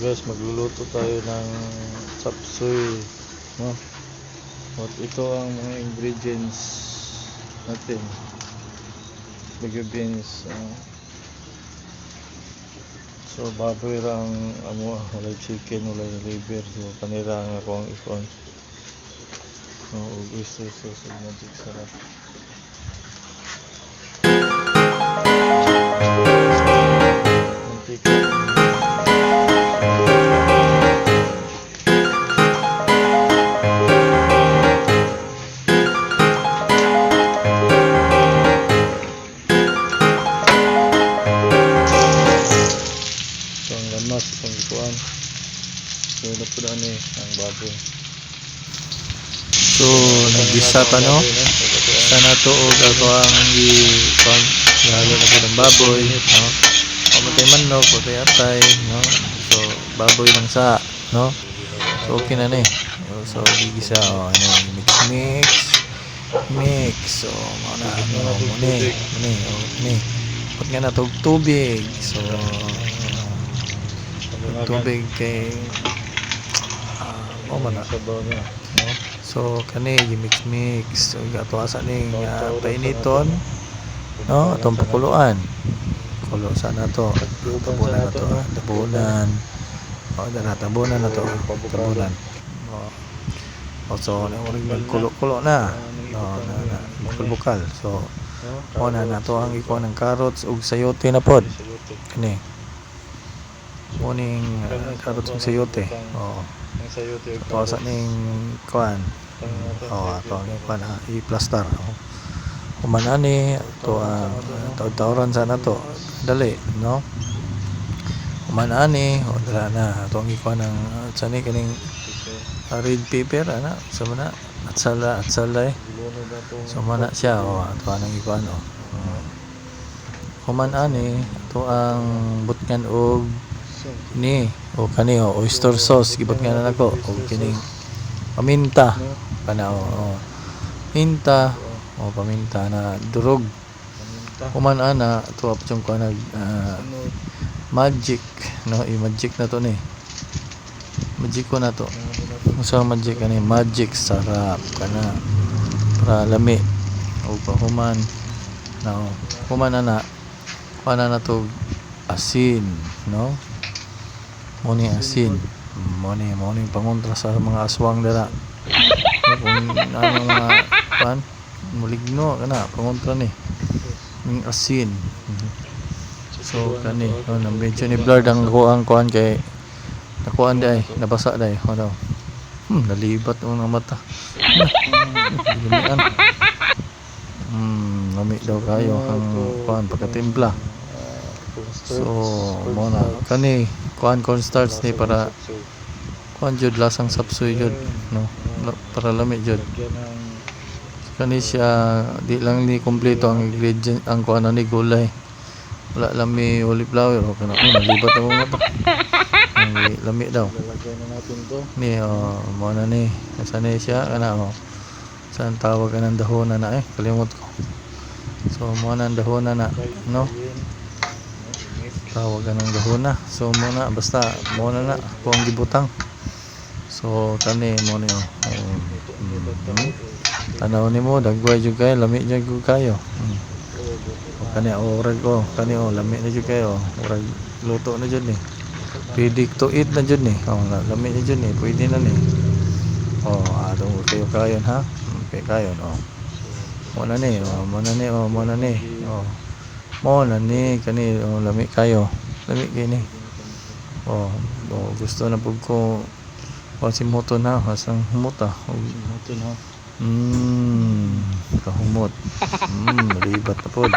Guys, magluluto tayo ng chop suey, no? At ito ang mga ingredients natin. Bagu beans. So baboy ra ang amo, walay chicken, walay liver. So kanila ang ako ang ikuan. No, ug oyster sauce ug Magic Sarap. Mantika. So ang lamas itong ikuan. So na po na ni ang baboy. So naggisa ta, no? Sa nato og ato ang i kuan, gihalo na pud ang baboy, no? Pamatay manok, patay atay, no? So baboy lang sa, no? So okay na ni. So gigisa, oh, ano, mix mix mix. So mao na, no, mo ni, mo ni, oh, ni. Put nga na tog tubig. So tubig kay mao man na. Sabaw niya, no? So kani gi-mix mix. So ato asa ning painiton, no? Atong pakuluan. Kulo sa nato. Tabunan na to. Tabunan. O dara, tabunan na to. Tabunan. O. O so na murag nagkulo-kulo na. No, na, na bukal-bukal. So mo na nato ang ikuan ng carrots ug sayote na pod. Kani. Mo ning carrots ug sayote. Oo. Ang sayote ug Ato asa ning kuan. Oh, ato ang ikuan ha, i-plaster. Oh. Human ani ato ang taud-tauran sa nato. Dali, no? Human ani, o dala na ato ang ikuan ng sa ni kaning red pepper ana sa mana atsala atsala eh. So mana siya, oh, ato ang ikuan, oh. Human ani ato ang butngan og ni o kani, oh, oyster sauce gibutngan na nako og kining paminta kana, oh, oh. Minta o paminta na durog. Human ana ato pa ko nag magic, no? I-magic na to ni, magic ko na to. Unsa magic ani? Magic Sarap kana para lami. O pahuman na, oh. Human ana kuha na to asin, no? Mo ni asin, mo ni pangontra sa mga aswang dira, no? Kung ano mga kuan muligno kana, pangontra ni ning asin. So kani, oh, na medyo ni blurred ang kuang kuan kay nakuan day, nabasa day, ano. Nalibat ang mga mata. Lamian. Lami daw kayo ang kuan pagkatimpla. So mo na kani kuan cornstarch ni para kuan jud lasang sapsoy jud, no? Para lami jud. Kani siya, di lang ni kompleto ang ingredient ang kuan ni gulay. Wala lang may cauliflower o kana, oh, nalibat ang mata. Ang lami daw. Lalagyan na natin to. Ni, oh, mo na ni. Asa ni siya kana, oh. Saan tawag ka ng dahona na eh? Kalimot ko. So mo na ang dahona na, no? Tawag ka ng dahona. So mo na basta mo na na ako ang gibutang. So kani mo ni, oh. Oh. Tanaw nimo dagway jud kayo, lami jud kayo. O, kani oh, urag oh, kani oh, lami na jud kayo. Urag luto na jud ni. Ready to eat na jud ni. Oh, lami na jud ni, pwede na ni. Oh, atong kayo kayon ha. Okay kayon, oh. Mo na ni, oh, mo na ni, oh, mo na ni. Oh. Mo na ni kani, oh, lami kayo. Lami kay ni. Oh, oh, gusto na pud ko kuan si moto na asang humuta. Ito na. Kahumot. Malibat na pod.